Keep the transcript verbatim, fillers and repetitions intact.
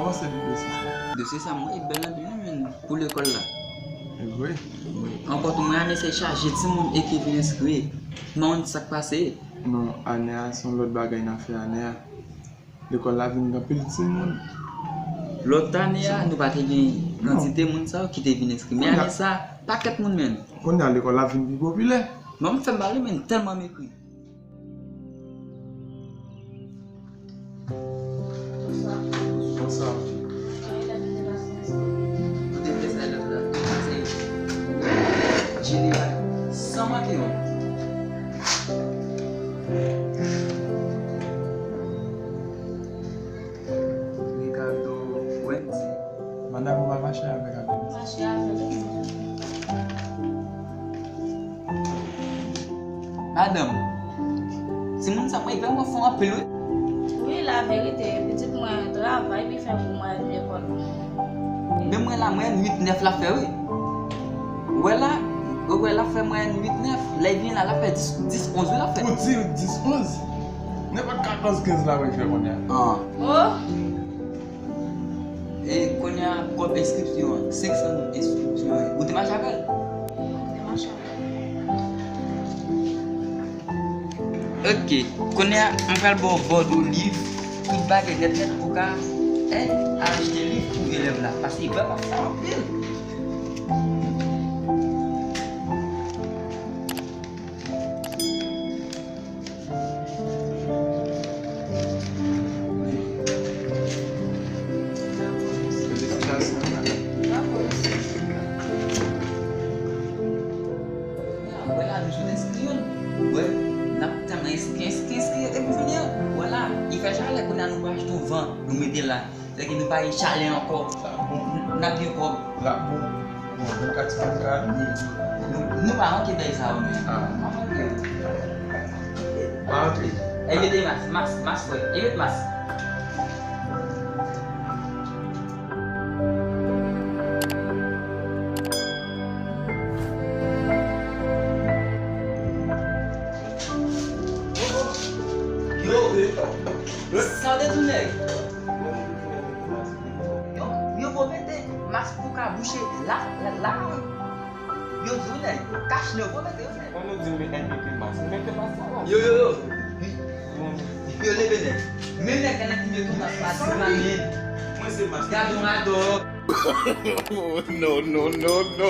Panse de dosye sa? Dosye sa, mwen, e bèl anpil, wi, menn, pou lekòl la. E vre? Wi. Ankò tou, mwen, ane sa chaje timoun e ki vin enskri. M pa konn sa k pase. Non, ane a, se yon lòt bagay n ap fè ane a. Lekòl la vin gen anpil timoun. Lòt ane a, nou pa te gen kantite moun sa yo ki te vin enskri. Men ane sa, pakèt moun menm. Kounye a, lekòl la vin pi popilè. Manman fè m pale, men tèlman m ekri. Bonswa. Kote m te fè lòt la? Se Jenny la, san manke yon. Ricardo, Wendy. Madanm, ou pa mache avèk Adonis? Mache avèk. Madanm, timoun sa mwen vrèman fò anpil, wi. Wi, la verite, pitit mwen travay pi fè pou mwen al lekòl. Men mwen la, mwen uit nèf la fè, wi. Ou wè la, ou wè la fè mwen uit nèf, lè vini la, la fè dis, dis onz, wi, la fè. Ou di dis onz? Nenpòt katòz kenz la, wi, fè kounye a. Ah. Oh! E kounye a, kòb enskripsyon an, senk san goud enskripsyon an, ou te mache avè l? Ou te mache avè l. Ok, kounye a, m pral ba w bòdwo liv, tout bagay nèt nèt pou ka, eh, al achte liv pou elèv la, paske li vrèman fò anpil. Felisitasyon, madanm. Wè la, nou sot enskri youn. Wè, n ap tann enskri, enskri, enskri, epi fini an. Wè la, li fè chalè, kounye a nou pral achte yon van, nou mete la. Sèke nou pa gen chalè ankò. N, n ap gen kòb. L ap bon. Bon, vennkat sou vennkat. Nou, nou pa manke bèy sa yo, men. Ah. Nou pa manke. Pa antre. E mete mas, mas, mas, frè. E met mas. Yo, sa w te tounen? Yo, yo vo mete mas pou ka bouche la, la, la. Yo di w nèg, kach nèg vo mete yo nèg. An nou di m mete, mete mas, mete mas sa la. Yo, yo, yo. Yo leve nèg. Men nèg la nan ki mete w mas la, di m a men. Mwen se mas. Gad yon radò. No, no, no, no.